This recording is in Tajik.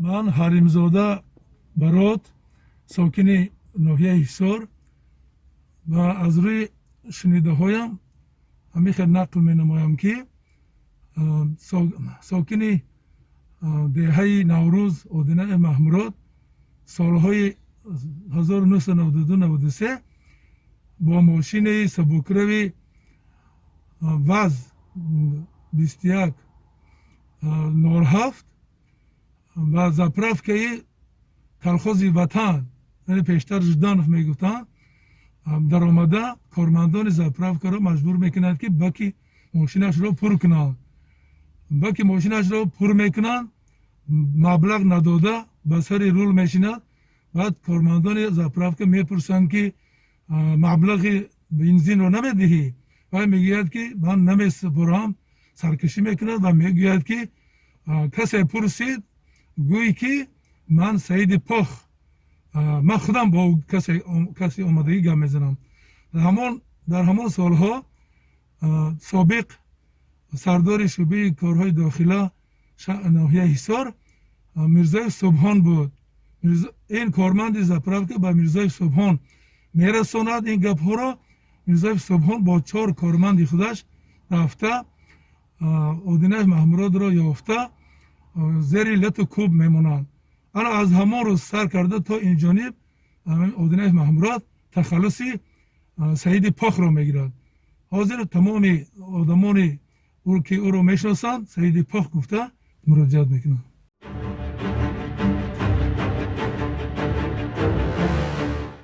Ман Ҳалимзода Барот, сокини ноҳияи Ҳисор, ва аз рӯи шунидаҳоям ҳамин хел нақл менамоям, ки сокини деҳаи Наврӯз Одинаи Маҳмурод солҳои 1992-93 бо мошини сабукрави ВАЗ 21 07 ба заправкаи колхози «Ватан», яъне пештар Жданов мегуфтанд, даромада, кормандони заправкаро маҷбур мекунад, ки баки мошинашро пур кунанд. Баки мошинашро пур мекунанд, маблағ надода ба сари рул мешинад. Баъд кормандони заправка мепурсанд, ки маблағи бензинро намедиҳӣ? Вай мегӯяд, ки ман намесупорам. Саркашӣ мекунад ва мегӯяд, ки касе пурсид, гӯй, ки ман Саиди Пох, ман худам бо касе омадагӣ гап мезанам. Дар ҳамон солҳо собиқ сардори шӯъбаи корҳои дохила ноҳияи Ҳисор Мирзоев Субҳон буд. Ин корманди заправка ба Мирзоев Субҳон мерасонад ин гапҳоро. Мирзоев Субҳон бо чор корманди худаш рафта, Одинаев Маҳмуродро ёфта, зери лату кӯб мемонанд. Ана аз ҳамон рӯз сар карда то ин ҷониб Одинаев Маҳмурод тахаллуси Саиди Похро мегирад. Ҳозир тамоми одамони, ки ӯро мешиносанд, Саиди Пох гуфта муроҷиат мекунанд.